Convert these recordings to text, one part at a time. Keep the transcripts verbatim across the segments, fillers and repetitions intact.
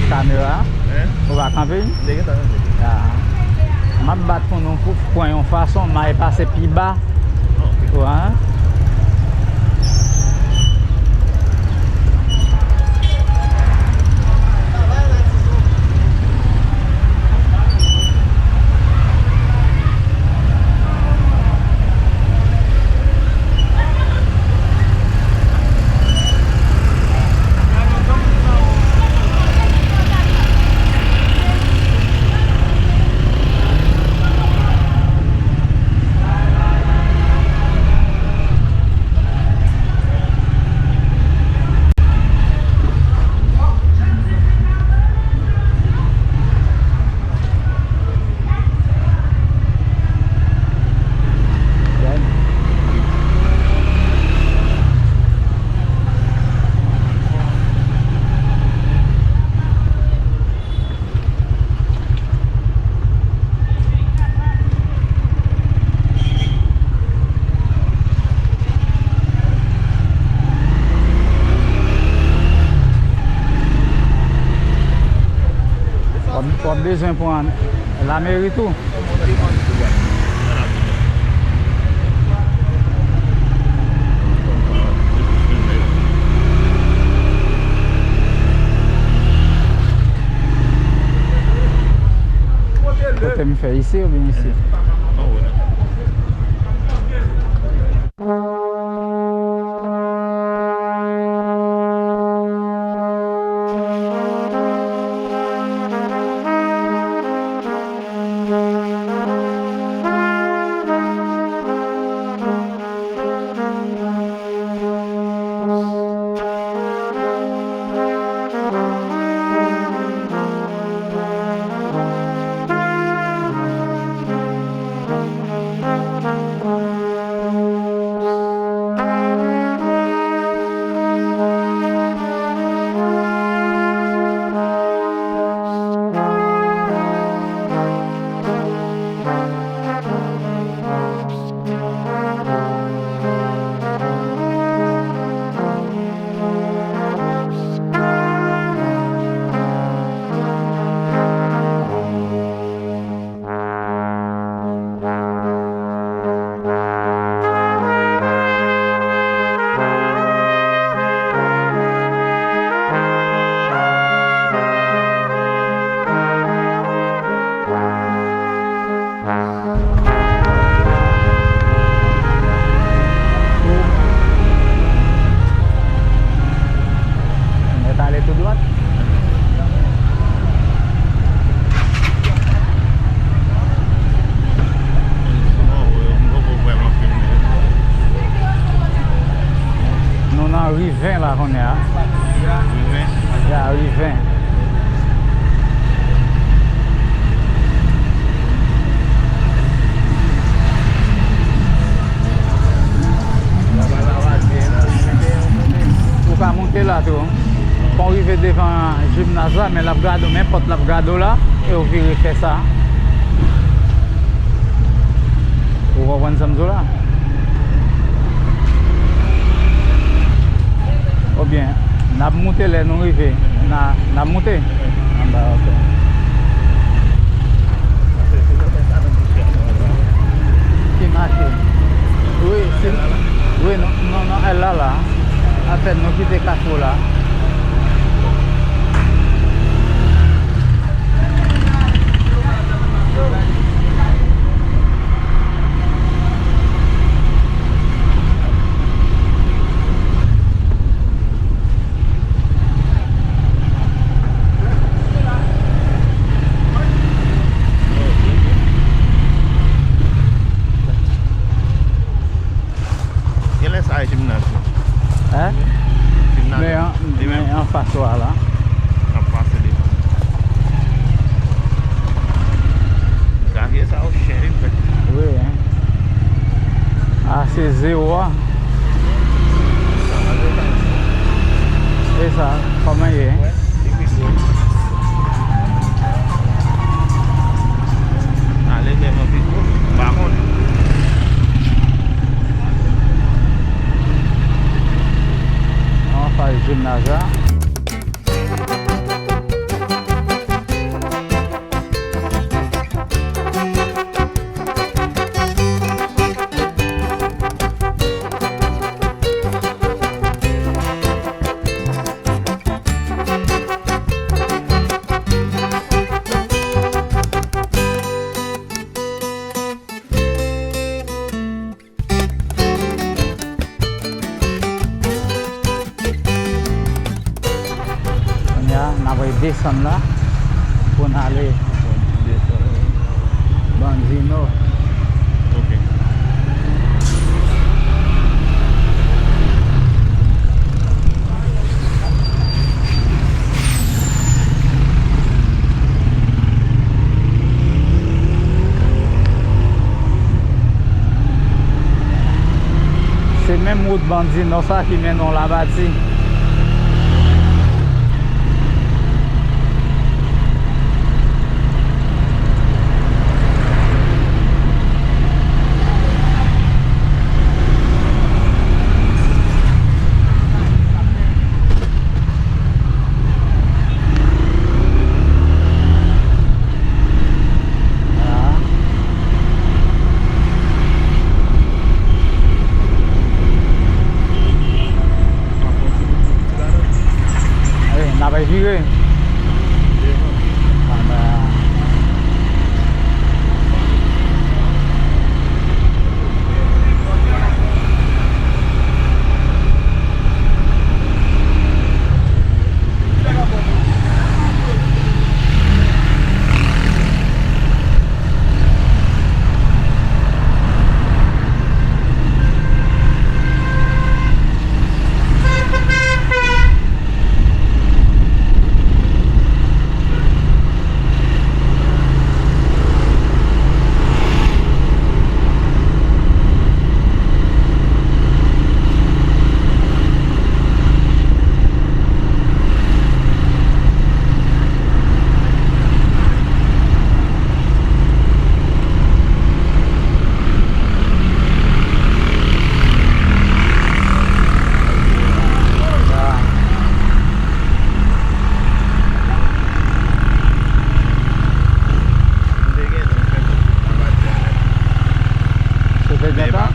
Kamera. Hein? Ou pa kanpe? M te gentan kanpe. Ah. M ap bat pou nou pou pran yon fason, m ay pase pi ba. Ok. Ou wè? W ap, w ap bezwen pran lameri tou. Kote m fè, isi oubyen isi? Mèt ale tou dwat. Nou nan ri ven la kounye a. Ri ven? Ya, ri ven. Ou ka monte la tou. Fò w rive devan jimnaz la, men l ap gade w, men pòt la ap gade w la, e w vire fè sa. Ou konprann sa m di w la? Oubyen, n ap moute lè nou rive. N a, n ap moute? Anba, ok. Ki mache? Wi, si, wi, nou, nou nan L la la. Anfèt, nou kite Kafou la. Genlè sa e jimnaz la. Hein? Jimnaz la. Men an, men anfas ou a la. Ap pase devan. Gade sa, yon chen li fè. Wi, hein. A, se zewo a. E sa, kòman ye? Ale devan pito, m pa konnen. Anfas jimnaz la. Apre desann la pou n ale Bandino. Ok. Se menm wout Bandino sa ki mennen w Labadi. N ap vire. Ou te gentan?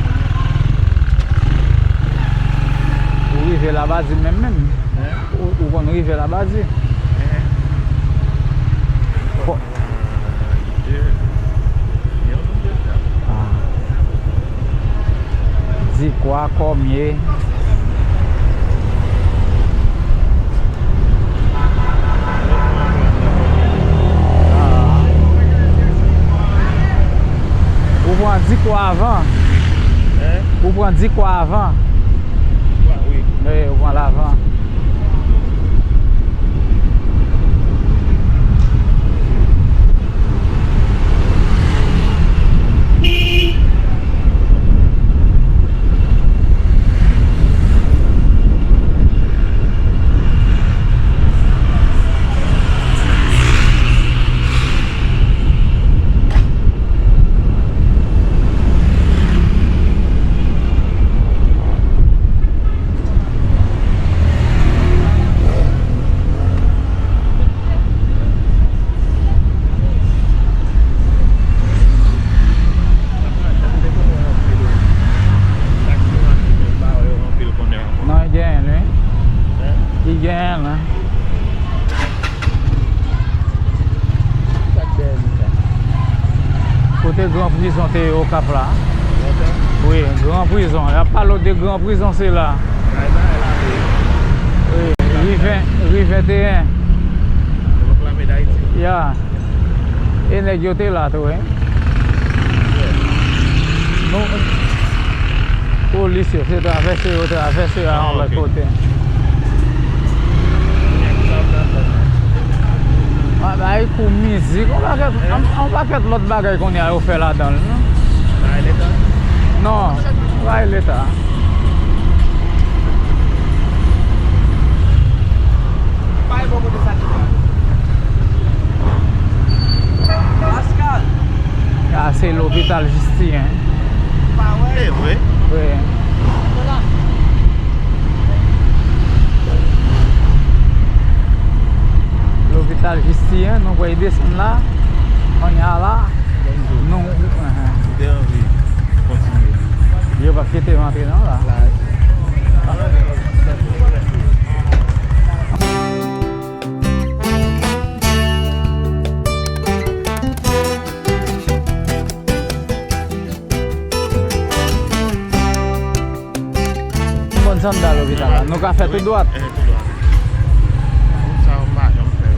Ou rive Labadi menm menm? Ou, ou konn rive Labadi? Fò- Dikwa, Kòmye. Ou pran Dikwa avan. Ou pran Dikwa avan. Wi, ou pran l avan. Non, li genyen l, wi. Li genyen l, wi. Kote gran prizon te ye Okap la? Wi, gran prizon. Y ap pale w de gran prizon, se la. Wi, ri ven, ri venteyen. Ya. E nèg yo te la tou, wi. Nou, polis yo, se travèse yo travèse a yon lòt kote. A, bay kou mizik, yon pakèt, yon, yon pakèt lòt bagay kounye a yo fè ladan l, non? Non, bay leta. Sa se lopital Jistin. E vre? Wi. Lopital Jistin, nou pral desann la. Kounye a la, nou, enhen. Ou te anvi kontinye? Yo p ap kite m antre non la. Konn sannda lopital la. Nou ka fè tou dwat. Wi, wi, tou dwat. Wout sa yo m pa janm fè.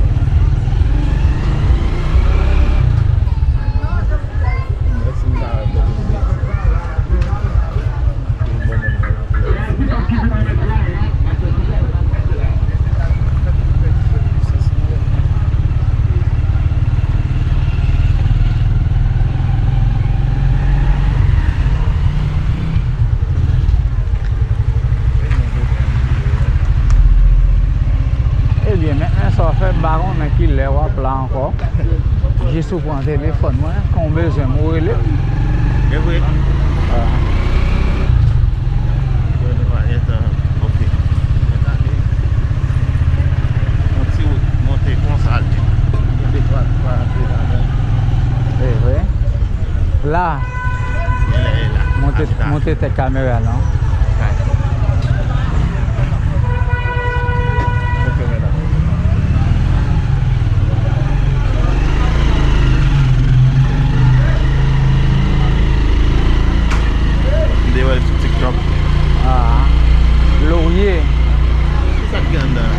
Kilè w ap la ankò? Jis ou pran telefòn mwen, kan w bezwen m, ou rele m. E vre? Ah. Bon, nou pa gen tan. Ok. Mwen t ale yon ti wout monte konsa l ye. Gen de twa, twa antre ladan. E vre? La. Genlè e la. Monte, monte tèt kamera non. Ok, mèt la. M te wè l sou TikTok. Ah. Lorye. Kisa k gen anndan an?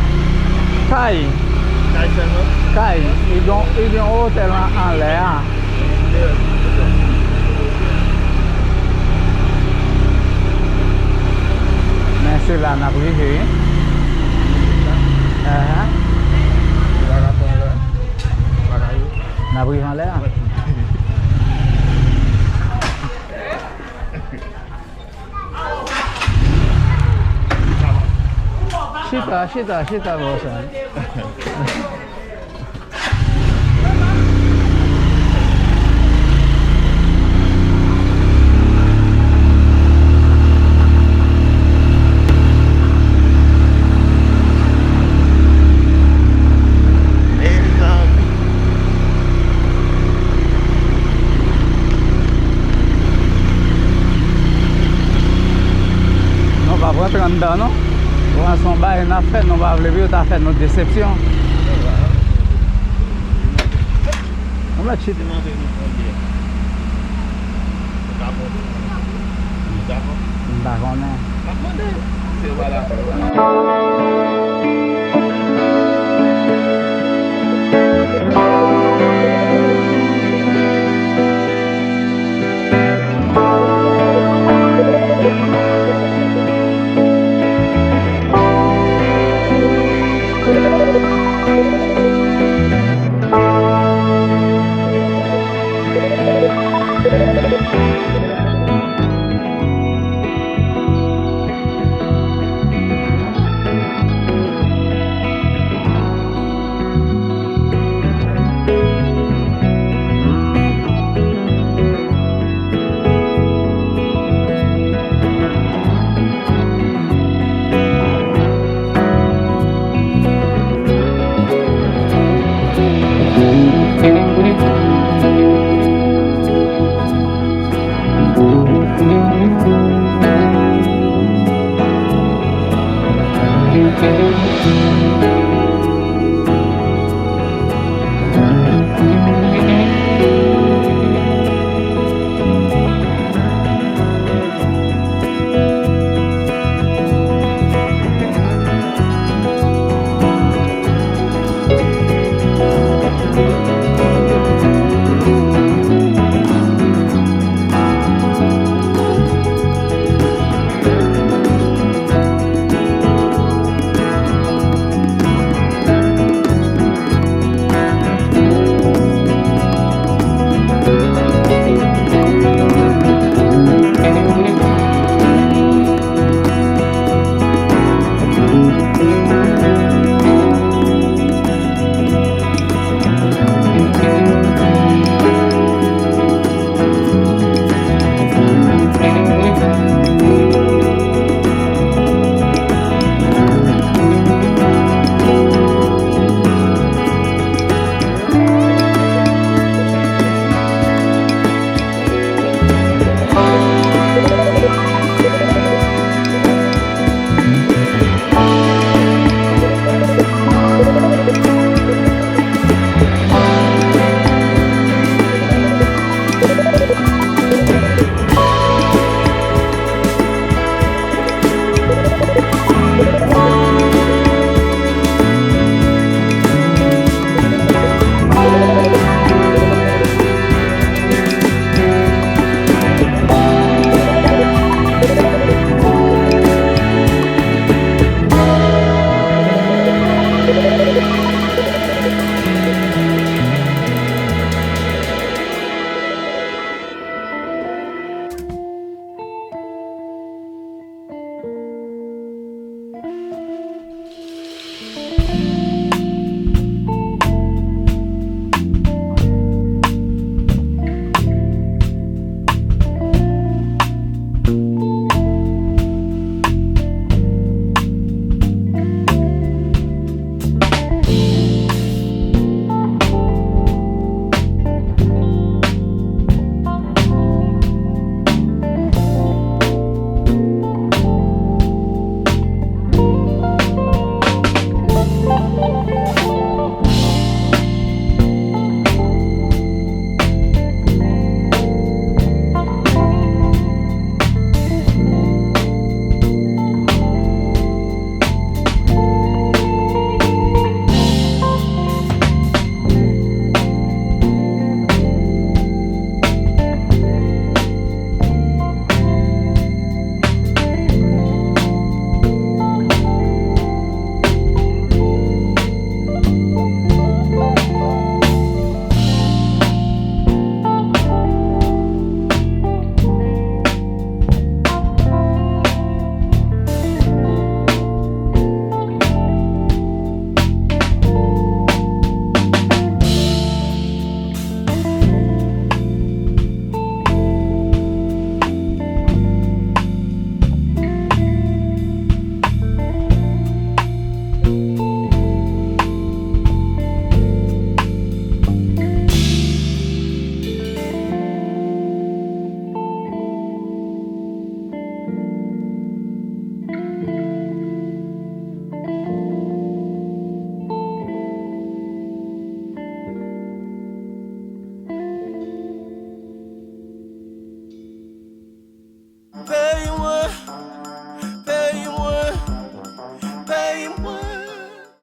Kay. Kay sèlman? Kay. Li gen, li gen yon otèl an, anlè a. Men se la n ap rive, wi. Ahan. N ap rive anlè a. Chita, chita, chita bò sa. Nou p ap rantre anndan non. Bon, se yon bagay n ap fè, nou pa vle pou yo ta fè nou desepsyon. Nou mèt chita. M pa konnen.